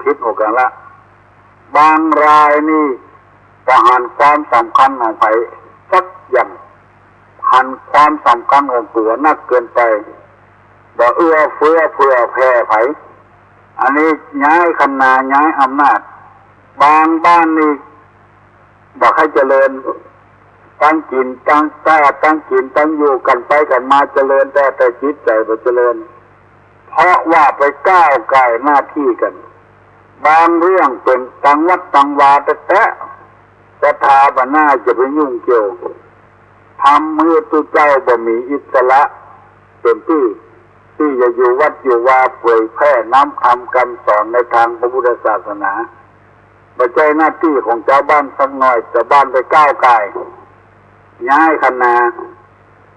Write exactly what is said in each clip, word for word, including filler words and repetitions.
ผิดหัวกั๋นละ บางรายนี่บ่หันความสำคัญของใผสักอย่าง หันความสำคัญของตั๋วนักเกินไป บ่เอื้อเฟื้อเผื่อแผ่ใผ อันนี้ย้ายคันนา ย้ายอำนาจ บางบ้านนี่ บ่ใค่เจริญ ตังกิ๋น ตัง ตังกิ๋น ตังอยู่กั๋นไปกั๋นมาเจริญ แต่ แต่จิตใจ๋บ่เจริญ เพราะว่าไปก้าวก่ายหน้าตี้กั๋น บางเรื่องเป๋นตังวัดตังวาแต๊ๆ ศรัทธาบ่น่าจะไปยุ่งเกี่ยว ทำหื้อตุ๊เจ้าบ่มีอิสระเต็มตี้ ตี้จะอยู่วัดอยู่วาเผยแผ่น้ำธรรมกำสอนในตางพระพุทธศาสนา บ่ใจ้หน้าตี้ของจาวบ้านสักหน้อย จาวบ้านไปก้าวก่าย ย้ายคันนา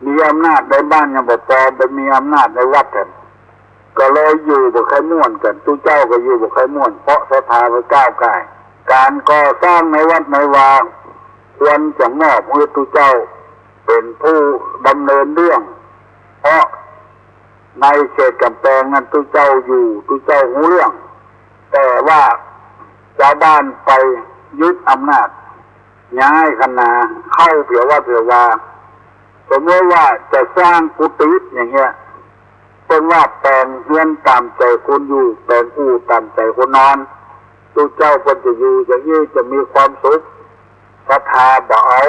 มีอำนาจในบ้านยังบ่ปอ ไปมีอำนาจในวัดแถม ก็เลยอยู่บ่ใค่ม่วนกั๋น ตุ๊เจ้าก็อยู่บ่ใค่ม่วน เพราะศรัทธาไปก้าวก่าย ก๋านก่อสร้างในวัดในวา ควรจะมอบหื้อตุ๊เจ้าเป๋นผู้ดำเนินเรื่อง เพราะในเขตก๋ำแปงนั้นตุ๊เจ้าอยู่ ตุ๊เจ้าฮู้เรื่อง แต่ว่าจาวบ้านไปยึดอำนาจ ย้ายคันนา เข้าเผียวัดเผียวา สมมติว่าจะสร้างกุฏิอย่างเงี้ย เปิ้นว่าแป๋งเฮือนต๋ามใจ๋คนอยู่ แป๋งอู่ต๋ามใจ๋คนนอน ตุ๊เจ้าเปิ้นจะอยู่อย่างอี้จะมีความสุข ศรัทธาบ่เอา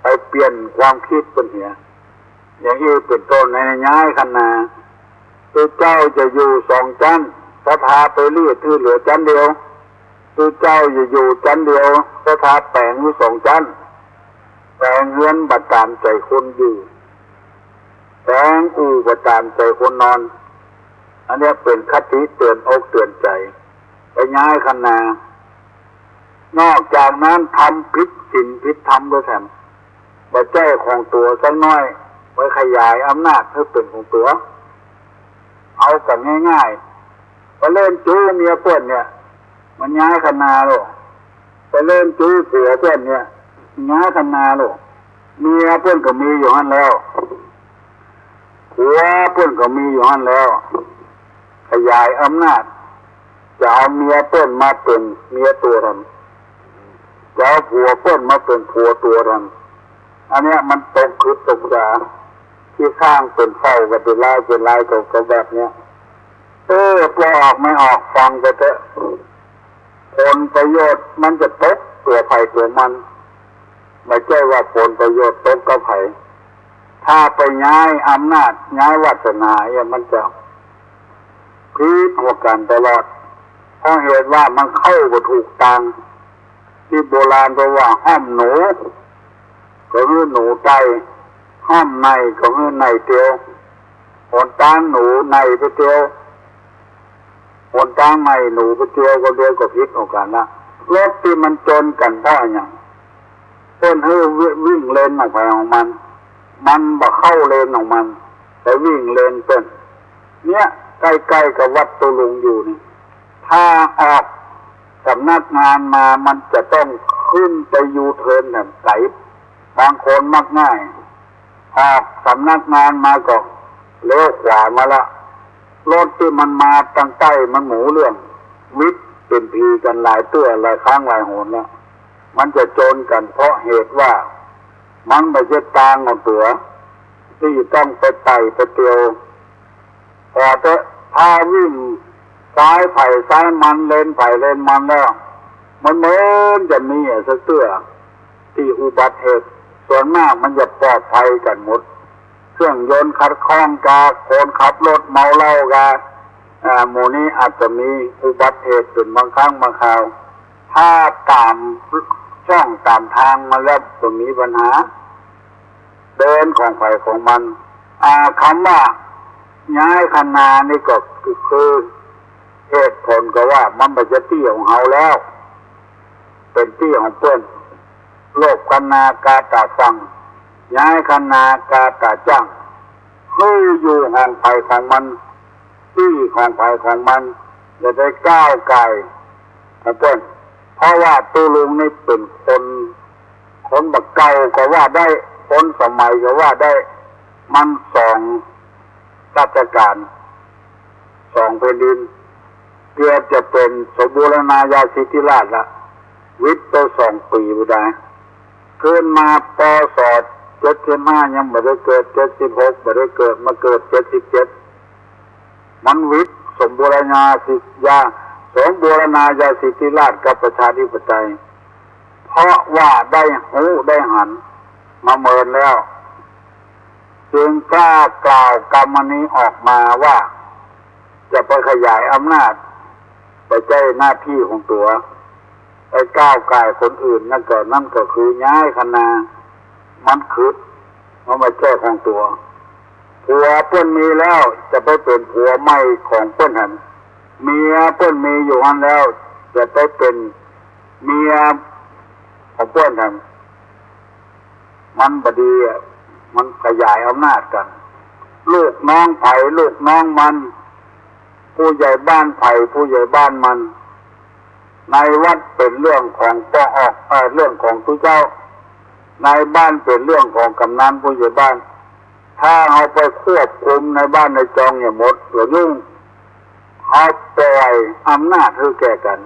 ไปเปลี่ยนความกึ๊ดเปิ้นเหีย อย่างอี้เป๋นต้น ในย้ายคันนา ตุ๊เจ้าจะอยู่สองจั๊น ศรัทธาไปรีดหื้อเหลือจั๊นเดียว ตุ๊เจ้าจะอยู่จั๊นเดียว ศรัทธาแป๋งหื้อสองจั๊น แป๋งเฮือนบ่ต๋ามใจ๋คนอยู่ แป๋งอู่บ่ต๋ามใจ๋คนนอน อันเนี้ยเป๋นคติเตื๋อนอกเตื๋อนใจ๋ ไปย้ายคันนา นอกจากนั้นทำผิดศีลผิดธรรมด้วยแถม บ่ใจ้ของตั๋วสักหน้อย ไปขยายอำนาจหื้อเป๋นของตั๋ว เอากั๋นง่ายๆ ไปเล่นจู๊เมียเปิ้นเนี่ย มันย้ายคันนาโลก ไปเล่นจู๊ผัวเปิ้นเนี่ย ย้ายคันนาโลก เมียเปิ้นก็มีอยู่หั้นแล้ว ผัวเปิ้นก็มีอยู่หั้นแล้ว ขยายอำนาจ จะเอาเมียเปิ้นมาเป๋นเมียตั๋วแถม จะเอาผัวเปิ้นมาเป๋นผัวตั๋วแถม อันเนี้ยมันตกคือตกจ๋า ตี้สร้างเป๋นเผ่ากั๋นเป๋นลายเป๋นลาย ก็ ก็แบบเนี้ย เออ จะออกไม่ออกฟังไปเต๊อะ ผลประโยชน์มันจะตกตั๋วใผตั๋วมัน บ่ใจ้ว่าผลประโยชน์ตกกับใผ ถ้าไปย้ายอำนาจ ย้ายวาสนาเนี่ย มันจะผิดหัวกั๋นตลอด เพราะเหตุว่ามันเข้าบ่ถูกตาง ตี้โบราณเปิ้นว่าห้อมหนู ก็หื้อหนูไต่ ห้อมใน ก็หื้อในเตียว หนตางหนูในไปเตียว หนตางในหนูไปเตียว ก็เดียวก็ผิดหัวกั๋นละ รถตี้มันจนกั๋นเพราะอะหยัง เปิ้นหื้อวิ่งเลนของใผของมัน มันบ่เข้าเลนของมัน ไปวิ่งเลนเปิ้น เนี่ย ใก้ๆ กับวัดตุ๊ลุงอยู่นี่ ถ้าออกสำนักงานมา มันจะต้องขึ้นไปยูเทิร์นแถมไก๋ บางคนมักง่าย ออกสำนักงานมาก็เลี้ยวขวามาละ รถตี้มันมาตางใต้มันหมู่เรื่อง วิดเป๋นผีกั๋นหลายเตื้อหลายครั้งหลายหนละ มันจะจนกั๋นเพราะเหตุว่า มันบ่ใจ้ตางของตั๋ว ตี้จะต้องไปไต่ไปเตียว แต่ถ้าวิ่งซ้ายใผซ้ายมัน เลนใผเลนมันแล้ว มันเหมือนจะมีอะสักเตื้อ ตี้อุบัติเหตุ ส่วนมากมันจะปลอดภัยกั๋นหมด เครื่องยนต์ขัดข้องกา คนขับรถเมาเหล้ากา อ่า หมู่นี้อาจจะมีอุบัติเหตุเป๋นบางครั้งบางคราว ถ้าต๋ามช่องต๋ามตางมาแล้วบ่มีปัญหา เดินของใผของมัน อ่า กำว่าย้ายคันนานี่ก็คือ คือเหตุผลก็ว่ามันบ่ใจ้ตี้ของเฮาแล้ว เป๋นตี้ของเปิ้น โลภคันนากาต๋าสั่ง ย้ายคันนากาต๋าจ้าง หื้ออยู่ของใผของมัน ตี้ของใผของมัน อย่าได้ก้าวก่ายของเปิ้น เพราะว่าตุ๊ลุงนี่เป๋นคน คนบ่าเก่าก็ว่าได้ คนสมัยก็ว่าได้ มันสองราชก๋าน สองแผ่นดิน เกือบจะเป๋นสมบูรณาญาสิทธิราชละ วิทย์ไปสองปี๋บ่ได้ ขึ้นมา ป.ศ. เจ็ดสิบห้า ยังบ่ได้เกิด เจ็ดสิบหก บ่ได้เกิด มาเกิด เจ็ดสิบเจ็ด มันวิทย์สมบูรณาสิทธิญา สมบูรณาญาสิทธิราชย์กับประชาธิปไตย เพราะว่าได้ฮู้ได้หันมาเมินแล้ว จึงกล้ากล่าวกำอันนี้ออกมาว่า จะไปขยายอำนาจ ไปใจ๊หน้าตี้ของตั๋ว ไปก้าวก่ายคนอื่น นั่นก็ นั่นก็คือย้ายคันนา มันขึด มันบ่ใจ้ของตั๋ว ผัวเปิ้นมีแล้ว จะไปเป๋นผัวใหม่ของเปิ้นหั้น เมียเปิ้นมีอยู่หั้นแล้ว จะไปเป๋นเมียของเปิ้นหั้น มันบ่ดีอะ มันขยายอำนาจกั๋น ลูกน้องใผลูกน้องมัน ผู้ใหญ่บ้านใผผู้ใหญ่บ้านมัน ในวัดเป๋นเรื่องของป้อออก เอ่อ เรื่องของตุ๊เจ้า ในบ้านเป๋นเรื่องของกำนันผู้ใหญ่บ้าน ถ้าเฮาไปควบคุมในบ้านในจองอย่างหมด ก็ยุ่ง เฮาปล่อยอำนาจหื้อแก่กั๋น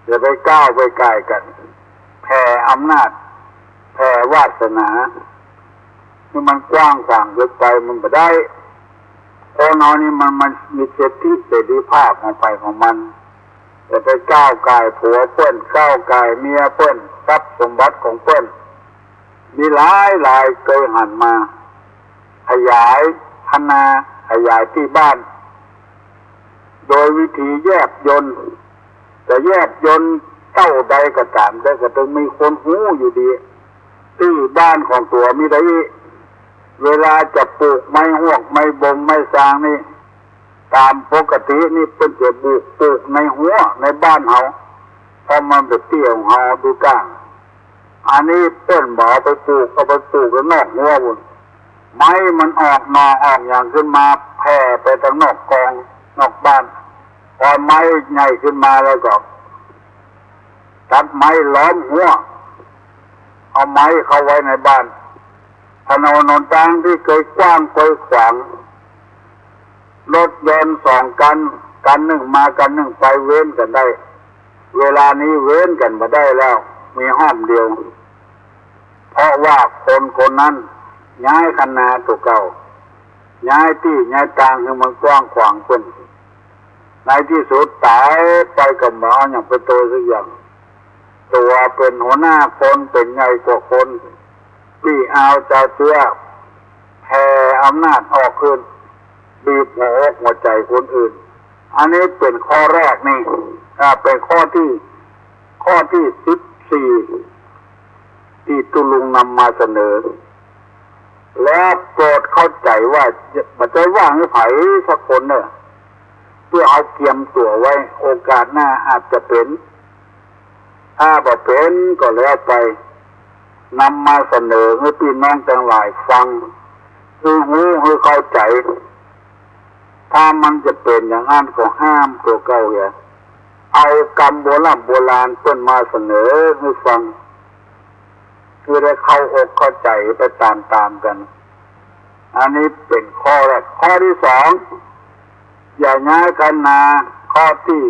อย่าไปก้าวไปก่ายกั๋น แผ่อำนาจ แผ่วาสนา นี่มันกว้างขวางเกินไป มันบ่ได้ คนเฮานี่มัน มันมีสิทธิเสรีภาพของใผของมัน อย่าไปก้าวก่ายผัวเปิ้น ก้าวก่ายเมียเปิ้น ทรัพย์สมบัติของเปิ้น มีหลายๆ เกยหันมา ขยายคันนา ขยายตี้บ้าน โดยวิธีแยบยล จะแยบยลเต้าใดก็ต๋าม แต่ก็ต้องมีคนฮู้อยู่ดี ตี้บ้านของตั๋วมีใดอี้ เวลาจะปูกไม้ฮวก ไม้บง ไม้ซางนี่ ต๋ามปกตินี่เปิ้นจะปูก ปูกในฮั้วในบ้านเฮา เพราะมันเป๋นตี้ของเฮาดูต้าง อันนี้เปิ้นบ่เอาไปปูก เอาไปปูกตางนอกฮั้วปู๊น ไม้มันออกหน่อออกหยังขึ้นมา แผ่ไปตางนอกกอง นอกบ้าน พอไม้ใหญ่ขึ้นมาแล้วก็ ตัดไม้ล้อมฮั้ว เอาไม้เข้าไว้ในบ้าน ถนนหนตางตี้เกยกว้างเกยขวาง รถยนต์สองคัน คันนึ่งมาคันนึ่งไปเว้นกั๋นได้ เวลานี้เว้นกั๋นบ่ได้แล้ว มีฮ่อมเดียว เพราะว่าคนคนนั้นย้ายคันนาตั๋วเก่า ย้ายตี้ย้ายตางหื้อมันกว้างขวางขึ้น ในตี้สุดต๋ายไปก็บ่เอาหยังเป๋นตั๋วสักอย่าง ตั๋วเป๋นหัวหน้าคน เป๋นใหญ่กว่าคน ปี้เอาจาวเจื้อ แผ่อำนาจออกขึ้น บีบหัวอกหัวใจ๋คนอื่น อันนี้เป๋นข้อแรกนี่ อ่า เป๋นข้อตี้ ข้อตี้สิบสี่ ตี้ตุ๊ลุงนำมาเสนอ แล้วโปรดเข้าใจ๋ว่า บ่ใจ้ว่าหื้อใผสักคนเน่อ เปื้อเอาเกียมตั๋วไว้ โอกาสหน้าอาจจะเป๋น ถ้าบ่เป๋นก็แล้วไป นำมาเสนอหื้อปี้น้องตังหลายฟัง หื้อฮู้ หื้อเข้าใจ๋ ถ้ามันจะเป๋นอย่างอั้นก็ห้ามตั๋วเก่าเหีย เอากำโบร่ำโบราณเปิ้นมาเสนอหื้อฟัง หื้อได้เข้าอกเข้าใจ๋ไปต๋ามๆ กั๋น อันนี้เป๋นข้อแรก ข้อตี้สอง อย่าย้ายคันนา ข้อตี้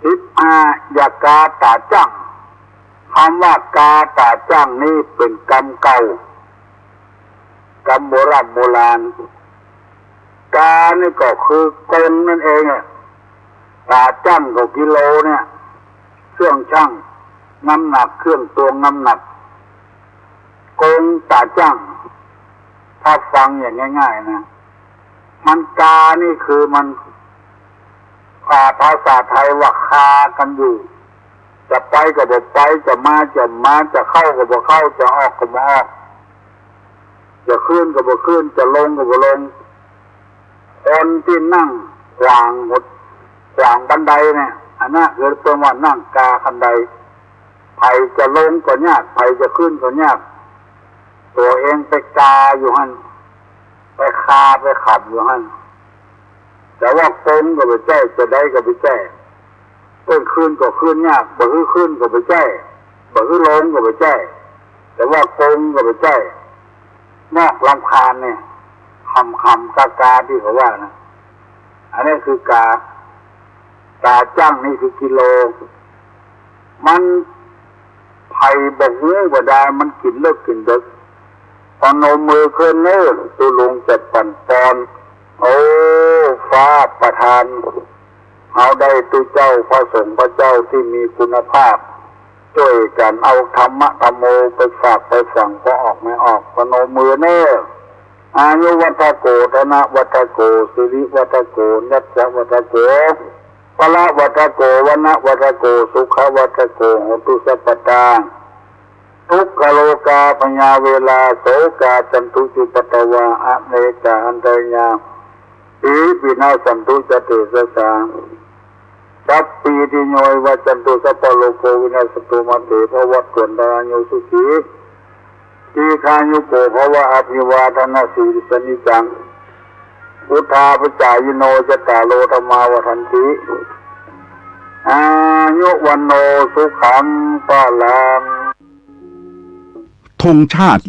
สิบห้า อย่ากาต๋าจั้ง กำว่ากาต๋าจั้งนี้เป๋นกำเก่า กำโบร่ำโบราณ กานี่ก็คือกงนั่นเองอะ ต๋าจั้งก็กิโลเนี่ย เครื่องชั่งน้ำหนัก เครื่องตวงน้ำหนัก กงต๋าจั้ง ถ้าฟังอย่างง่ายๆ นะ มันกานี่คือมัน อ่า ภาษาไทยว่าคากั๋นอยู่ จะไปก็บ่ไป จะมา จะมา จะเข้าก็บ่เข้า จะออกก็บ่ออก จะขึ้นก็บ่ขึ้น จะลงก็บ่ลง คนตี้นั่งขวางหน ขวางบันไดเนี่ย อันนั้นคือเปิ้นว่านั่งกาคันได ใผจะลงก็ยาก ใผจะขึ้นก็ยาก ตั๋วเองไปกาอยู่หั้น ไปคาไปขำอยู่หั้น จะว่ากงก็บ่ใจ้ จะใดก็บ่ใจ้ เปิ้นขึ้นก็ขึ้นยาก บ่หื้อขึ้นก็บ่ใจ้ บ่หื้อลงก็บ่ใจ้ จะว่ากงก็บ่ใจ้ นอกรำคาญเนี่ย ขำๆ กาๆ ตี้เขาว่านะ อันนี้คือกา ต๋าจ๊างนี่คือกิโล มัน ใผบ่ฮู้บ่ดาย มันกิ๋นเลิกกิ๋นเดิ็ก ปะนมมือขึ้นเน่อ ตุ๊ลุงจะปั๋นปอน โอ้ ฟ้าประทาน เฮาได้ตุ๊เจ้าพระสงฆ์พระเจ้าตี้มีคุณภาพ จ้วยกั๋นเอาธรรมะธัมโมไปฝากไปฝัง ปอออกแม่ออก ปะนมมือเน่อ อายุวัฑโก ธนวัฑโก สิริวัฑโก ยัสสะวัฑโก พละวัฑโก วรรณวัฑโก สุขวัฑโก โหตุสัพพะตา ทุกขโรกาพยาเวรา โสกาจันตุจุปปาตวา อเนกาอันตรายา ปีวินาสสันตุ จะเตสสา สัพพีติโย วิวัชชันตุ สัพพะโรโค วินัสสะตุ มาเต ภวัตวันตะราโย สุขี ทีฆายุโก ภวะ อภิวาทะนะสีลิสสะนิจจัง วุฑฒาปะจายิโน จัตตาโร ธัมมา วัฑฒันติ อายุ วัณโณ สุขัง พะลัง ธงชาติ